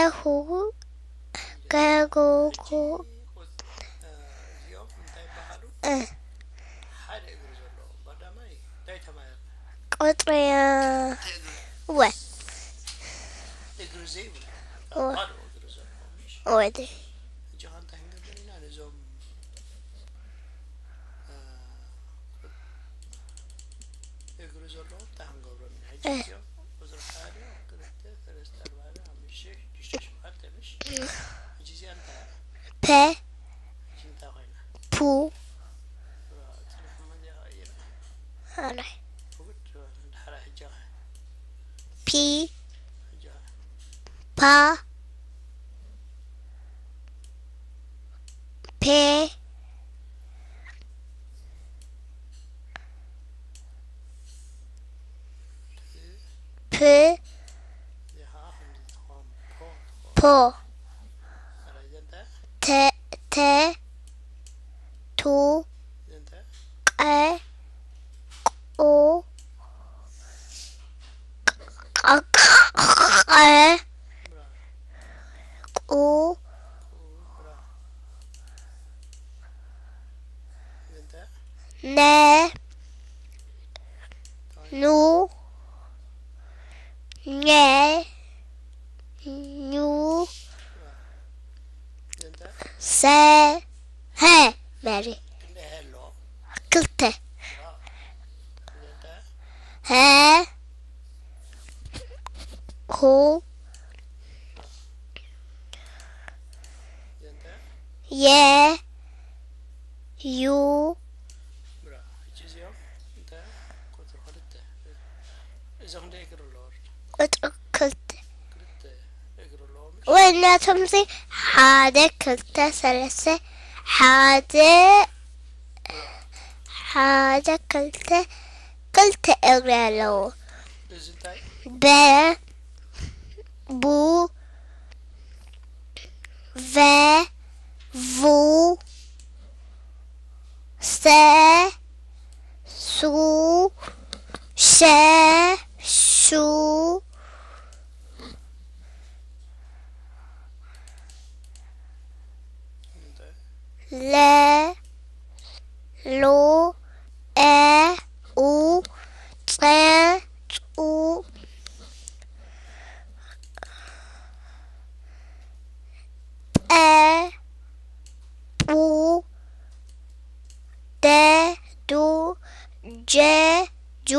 ገጉ ገጉጉ እዚኦም እንታይ ይበሃሉ? እ፣ ሓደ እግሪ ዘለዎም ቀዳማይ እንታይ ተማሃርና? ቁጥሪ እንታይ እግሪ? ወ እግሪ ዘይብሉ ወ ባዶ እግሪ ዘለዎም። እሺ፣ ወዲ ሕጂ ኸ እንታይ ክንገብር ኢና? ነዞም እ፣ እግሪ ዘለዎም እንታይ ክንገብሮም ኢና? ሕጂ እዚኦም ቁፅሪ ሓደ፣ ክልተ፣ ሰለስተ፣ ኣርባዕተ፣ ሓሙሽተ፣ ሽዱሽተ፣ ሸውዓተ፣ ምሽ? ሕጂ እዚኣ እንታይ እያ? ፐ ሕጂ እንታይ ኮይና? ፑ ጽንሕ መዚያ ቀይራ። ኣላይ ብግድ በል። ድሓራ ሕጂ ኸ? ፒ ሕጂ ኸ? ፓ ፔ ፕ እዚኣ ኸዓ ከምዚ ትኸውን። ፖ ትኸውን። ፖ ኣረ ዘንተ ተ ተ ቱ ዘንተ ቀ ቁ ቀ ቀ ቁ ብራ ዘንተ ነ ኑ ኘ ኙ ዘንተ ሰ ሀ መሪ ክንደይ ኣለዎ? ክልተ ዘንተ ሀ ሁ ዘንተ የ ዩ ብራ። ሕጂ እዚኦም እንተ ቁፅሪ ክልተ። እዚ ክንደይ እግሪ ኣለዎ? ቁጥሪ ክልተ እግሪ ኣለዎም። ወይናቶምዚ ሓደ ክልተ ሰለስተ ሓደ ሓደ ክልተ ክልተ እግሪ ኣለዎ። እዚ እንታይ? በ ቡ ቨ ቩ ሰ ሱ ሸ ሹ እንታይ? ለ ሎ ኤ ኡ ጸ ጹ ጴ ጴ ደ ዱ ጀ ጁ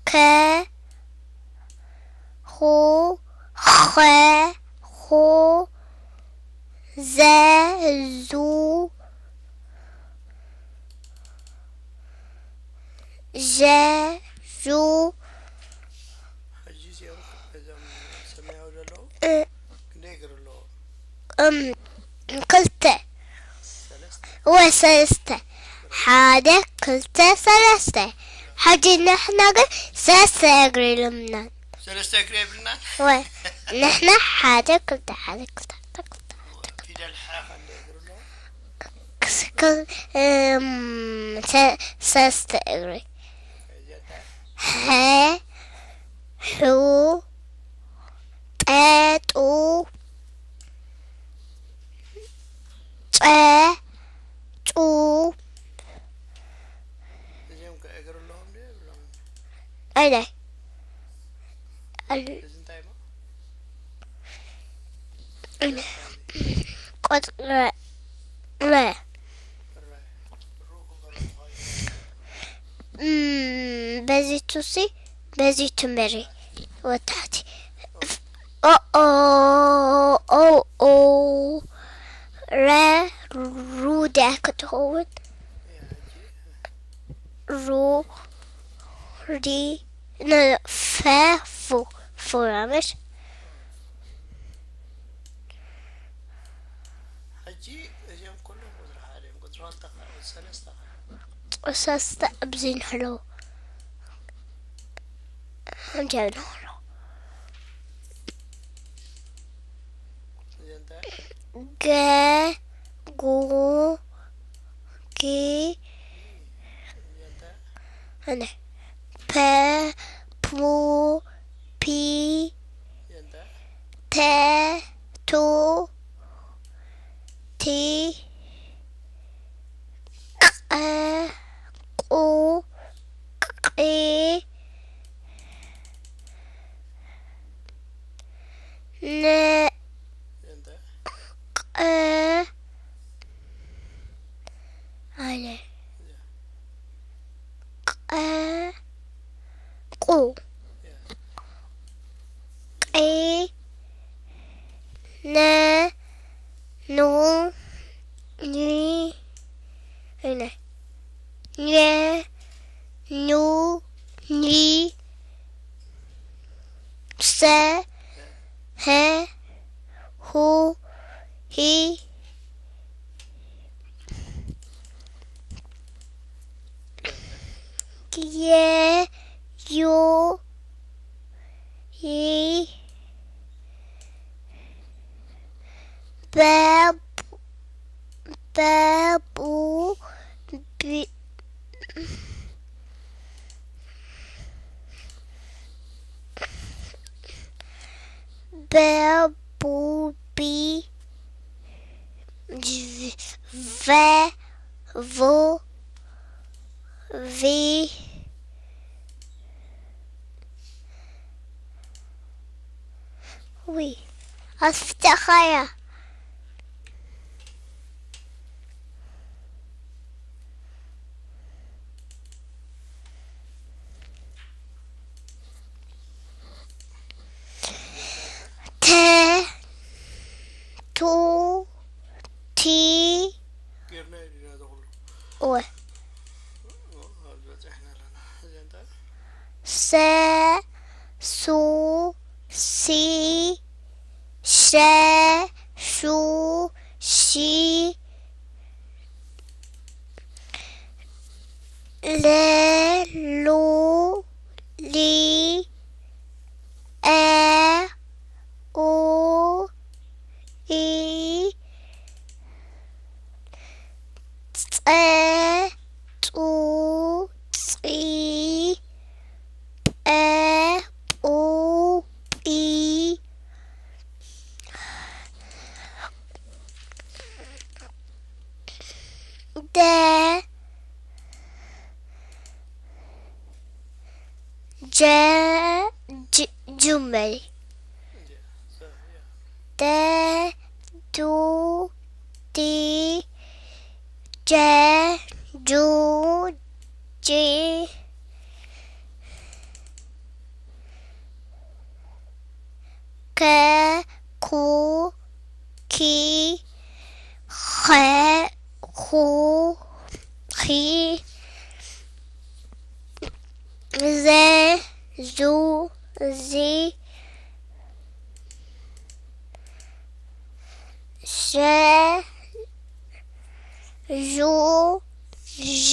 ከ ኹ ኸ ኹ ዘ ዙ ዠ ዙ ሕጂ እዚኦም እዞም ሰማያዊ ዘለዉ እ፣ ክንደይ እግሪ ኣለዎም? እም፣ ክልተ ሰለስተ። ወይ ሰለስተ ሓደ ክልተ ሰለስተ። ሕጂ ንሕና ግን ሰለስተ እግሪ ኢሎምና። ሰለስተ እግሪ የብልናን። ወይ ንሕና ሓደ ክልተ ሓደ ክልተ ሓደ ክልተ ፊደል ሓ ክንደይ እግሪ ኣለዎ? ክስክል እም፣ ሰ- ሰለስተ እግሪ። እዚኣ ሐ ሑ ጠ ጡ ጸ ጹ እዚኦም ከ እግሪ ኣለዎም ድዩ የብሎምን? ኣይላይ እዚ እንታይ እሞ? ቆጽረ እራይ። ሩእ ክበሉ እም፣ በዚቱሲ በዚቱ መሪ ወታቲ ኦ ኦ ኦ ኦ ረ ሩ ድያ ክትኸውን ሩ ሪ ነ ፈ ፉ ፉ ምሽ ሕጂ እዚኦም ኩሎም ቁፅሪ ሓደ እዮም። ቁፅሪ ክልተ ከዓ፣ ቁፅሪ ሰለስተ ከዓ። ቁፅሪ ሰለስተ ኣብዚ ንሕሎ ሓንቲ ንሕሎ እዚኦም እንታይ? ገ ጉ ጊ እዚኦም እንታይ? ኣነ ፐ ፑ ፒ ተ ቱ ቲ ቀ ቁ ቒ ነ ቀ ኣለ ቀ ቁ ቒ ነ ኑ ኒ ነ ኑ ኒ ሰ ሀ ሁ ሂ የ ዩ ይ በ በቡ ቢ በቡቢ ቨ ቮ ቪ ዊ ኣስጨኻያ ተ ቱ ቲ ጌርና ዲና ዘኹሉ እወ ዝበፅሕና ኣለና። እዚ እንታይ? ሰ ሱ ሲ ሸ ሹ ሺ ለ ሉ ሊ አ ኡ ኢ ጸ ጹ ጺ ጰ ጹ ጲ ደ ጀ ጅ ጁመይ ደ ዱ ዲ ጀ ጁ ጂ ከ ኩ ኪ ኸ ኹ ኺ ዘ ዙ ዚ ሸ ዡ ዢ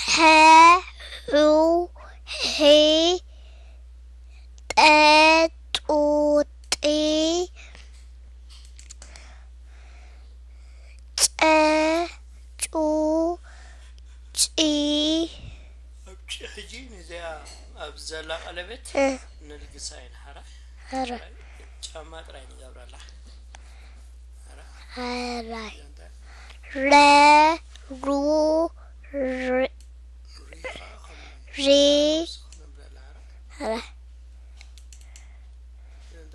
ሐ ሑ ሒ ጠ ጡ ጢ ጸ ጩ ጪ ኣብ ጭ ሕጂ ንዚኣ ኣብ ዘላ ቀለበት እ። ንልግሳ ኢና። ሓራ ኧረ። ጫማ ጥራይ ንገብረላ። ሓራ ሐራይ። ዘንተ ረ ሩ ሪ ሪ ኸዓ ሪ ንብለላ። ሓራ ሐራይ። ዘንተ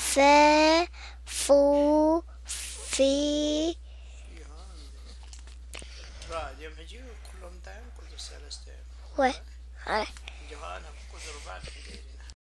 ፈ ፉ ፊ ራ እዚኦም ሕጂ ኩሎም እንታይ እዮም? ቁጽሪ ሰለስተ እዮም። ወ ሓራይ። ሕጂ ኸዓ ናብ ቁጽሪ ኣርባዕተ ክንደይ እዮም?